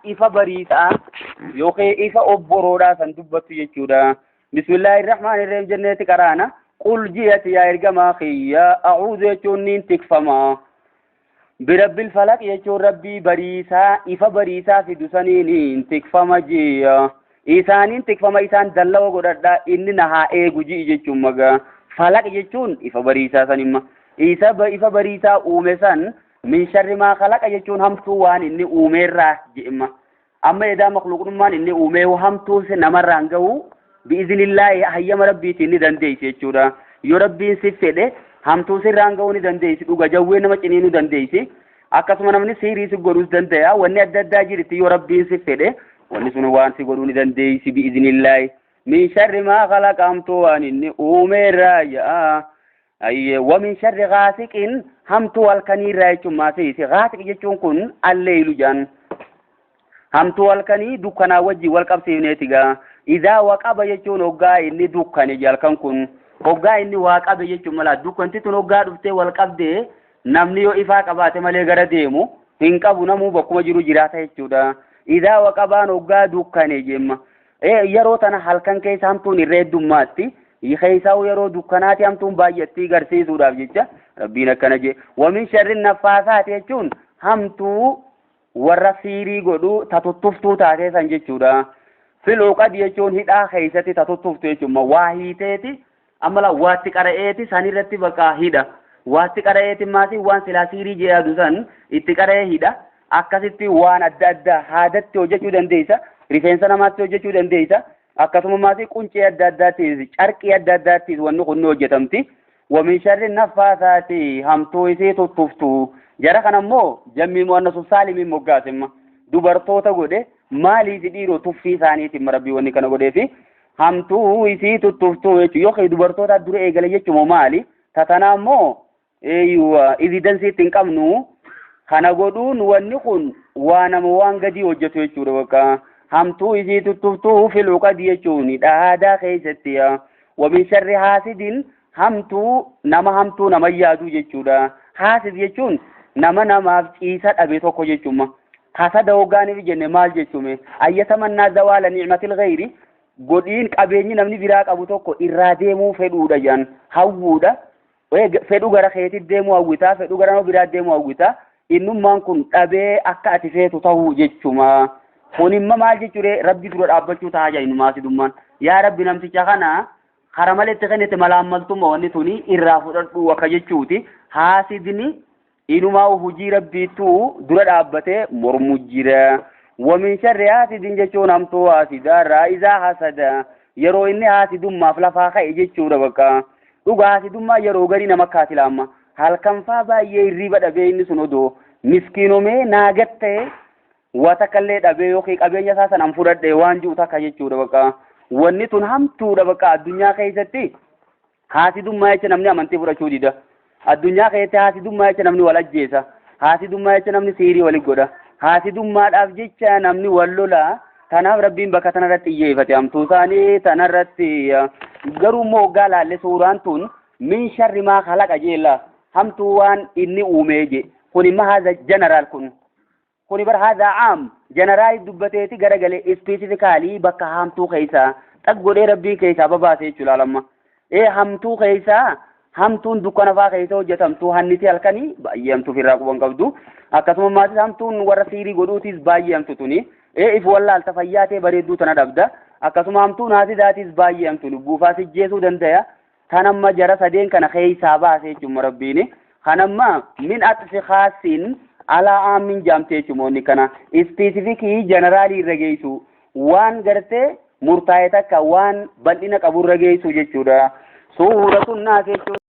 Ifa bariisaa yookiin ifa obboroodhaa san dubbattu jechuudha. Bismillaahi rahmaani rahiim jenneeti qaraana. Qul ji'ati yaa ergamaa kiyya, a'uudhu jechuun niin tikfama. Birabbil falaq jechuun rabbii bariisaa ifa bariisaa fidu saniin tikfama ji'a. Isaaniin tikfama, isaan dallawa godhadha, inni na haa eegu ji'i jechuun magaa. Falaq jechuun ifa bariisaa sanimma. Isa ifa bariisaa uume san, min sharri maa khalaqa jechuun hamtuu waan inni uumeerraa je'imma. Amma edaa makluuqnummaan inni uumee hamtuu namarraan gahu bi'iznillaahi, hayyama rabbiitiin ni dandeessi jechuudha. Yoo rabbiin si fedhe hamtuu sirraan gahuu ni dandeessi, dhuga jawwee nama ciniinuu dandeessi. Akkasuma namni siirii si godhuus danda'a. Wanni adda addaa jirti, yoo rabbiin si fedhe wanni sun waan si godhuu ni dandeessi bi'iznillaahi. Min sharri maa khalaqa, hamtuu waan inni uumeerraa ja'a. Ayyee, wa min sharri ghaasiqin, hamtuu halkaniirraa jechuun maasiisi. Ghaasiq jechuun kun alleeylu jedhan. Hamtuu halkanii dukkanaa wajjin wal qabsiifneeti gaa. Idaa waqaba jechuun hoggaa inni dukkane halkan kun. Hoggaa inni waa qabe jechuun mala dukkanti tun hoggaa dhuftee wal qabdee namni yoo ifaa qabaate malee gara deemu hin qabu, namuu bakkuma jiru jiraata jechuudha. Idaa waqabaan hoggaa dukkane jemma. Yeroo tana halkan keessa hamtuun irra heddummaatti. Keessaa yeroo dukkanaati hamtuun baay'attii garsiisuudhaaf jecha rabbiin akkana jee. Wamin sharri naffaasaati jechuun hamtuu warra siirii godhu tatuttuftuu taatee san jechuudha. Fil uqad jechuun hidhaa keessatti tatuttuftu jechuun waa hiiteeti, amma la waatti qara'eeti sanirratti bakka hidha. Waatti qara'eeti maasii waan silaa siirii jedhadu san itti qara'ee hidha. Akkasitti waan adda addaa haadatti hojjechuu dandeessa. Rifeensa namaatti hojjechuu dandeessa. Akkasuma maasii quncee adda addaattis, carqii adda addaattis wanni kun ni hojjetamti. Wamin sharri naffaasaati, hamtuu isii tuttuftu. Jara kana immoo jammii mu'annasu saalimiin moggaasemma. Dubartoota godhe maaliif? Dhiiroo tuffii isaaniitiin rabbii wanni kana godheefi hamtuu isii tuttuftu jechuudha. Yookiin dubartoota dura eegale jechuun maali? Tatanaa immoo evidence itti hin qabnu. Kana godhuun wanni kun waa nama waan gadii hojjetu jechuudha bakka. Hamtuu isii tuttuftuu fil uqadi jechuun dhaadaa keessatti. Wamin sharri haasidin, hamtuu nama hamtuu nama yaaduu jechuudha. Haasid jechuun nama namaaf ciisa dhabe tokko jechuudha. Hasada hoggaaniif jenne maal jechuume? Ayyatamannaa zawaala ni'matil ghayri, godhiin qabeenyi namni biraa qabu tokko irraa deemuu fedhuudha jedhan, hawwuudha. Fedhu gara keetti deemuu hawwitaa, fedhu gara nama biraa deemuu hawwitaa. Innummaan kun dhabee akka ati feetu ta'uu jechuma. Kun imma maal jechuudha? Rabbi dura dhaabbachuu ta'a jedhan maasidummaan. Yaa Rabbi, namticha kana kara maletti kennite malaammaltummaa wanni tuni irraa fudhadhu akka jechuuti. Haasidni inumaa hojii rabbiitu dura dhaabbatee mormu jira. Wamin sharri haasidin jechuun hamtuu haasidaarraa, izaa hasada, yeroo inni haasidummaaf lafaa ka'e jechuudha bakka. Dhuga haasidummaa yeroo garii nama kaasilaama. Halkan faa baay'ee hirriba dhabee, inni sun odoo miskiinomee naagat ta'e waa takkallee dhabee yookiin qabeenya isaa sanaan fudhadhee waan jiru takka jechuudha bakka. Wanni tun hamtuudha bakka. Addunyaa keessatti haasidummaa jecha namni amantii fudhachuu dida. Addunyaa keessatti haasidummaa jecha namni wal ajjeesa. Haasidummaa jecha namni siirii wali godha. Haasidummaadhaaf jecha namni wal lola. Kanaaf rabbiin bakka tanarratti xiyyeeffate hamtuu isaanii tanarratti. Garuu immoo hoggaa laalle suuraan tun min sharri maa khalaqa jeella, hamtuu waan inni uumee je. Kun imma haza general, kun kuni bar haza caam general dubbateeti garagalee specifically bakka hamtuu keessaa xag godhee rabbiin keessaa babaase jechuudha lamma. Ee, hamtuu keessaa hamtuun dukkana faa keessa hojjetamtu, hanniti halkanii baay'ee hamtuu ofirraa quban qabdu. Akkasuma maatis hamtuun warra siirii godhuutis baay'ee hamtu tuni. Ee, if wallaalta, fayyaa ta'e bareedduu tana dhabda. Akkasuma hamtuun haasidaatis baay'ee hamtu, lubbuufaas ijjeesuu danda'a. Kan amma jara sadeen kana keessaa baase jechuudha rabbiini. Kan amma min axfi khaasiin alaa aammin jaamte jechuudha inni kana. Specific general irra geessu, waan gartee murtaa'e takka waan bal'ina qabu irra geessu jechuudha. Suuratun naas jechuun.